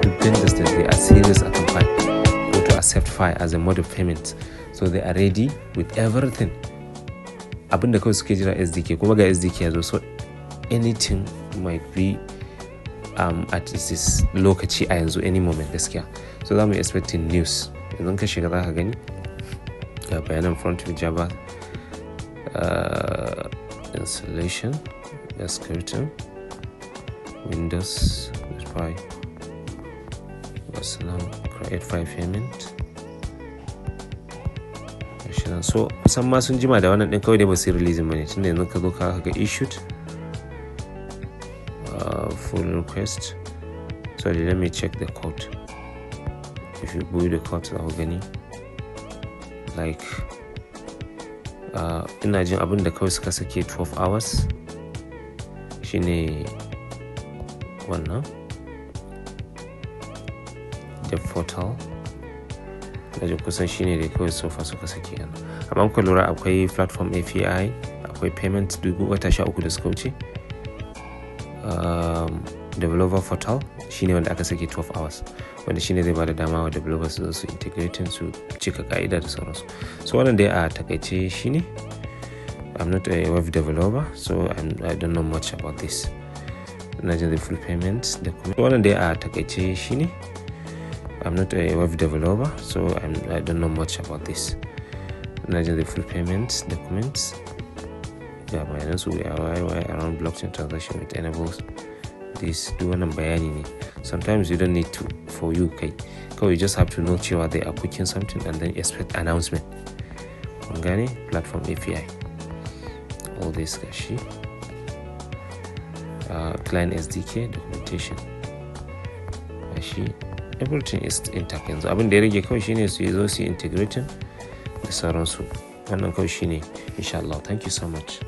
Duk vendors da they are serious akan Pi ko to accept Pi as a mode of payment, so they are ready with everything. Abinda kawai suke jira SDK, kuma ga SDK ya zo. So anything might be at this lokaci a yanzu, any moment gaskiya. So za mu expecting news. Yanzu ka shiga za ka gani ga bayanan front with Java installation, ga scripting, Windows Pi, wasu create file payment gashi nan. So kusan ma sun jima da wannan din, kawai dai ba su releasing bane. Tunda yanzu ka zo ka ga issued full request. Sorry, let me check the code. If you build the code, za ku gani like ina jin abin da kawai suka sake 12 hours shine wannan dev portal. Na jin kusan shine da kawai so far suka sake yana. Amma kuka lura, akwai platform API, akwai payment dubu wata 13 da suka wuce. Developer portal shine wanda aka sake 12 hours, wanda shine zai bada dama wa developers su zo su integrating, su cika ka'ida da sauransu. So wannan dai a takaice shine. I'm not a web developer, so I don't know much about this. Ina jin the full payment da kuma wannan dai a takaice shine. I'm not a web developer, so I don't know much about this. Ina jin the full payment documents, ga bayanan su why around blockchain transaction with enables this. Duk wannan bayani ne. Sometimes you don't need to for you kai kawai, you just have to know cewa they are cooking something and then expect announcement. Kun gane? Platform API, all this gashi, client SDK documentation gashi, everything is intact. Yanzu abin da ya rage kawai shine su zo su yi integrating da sauransu. Wannan kawai shine, insha Allah. Thank you so much.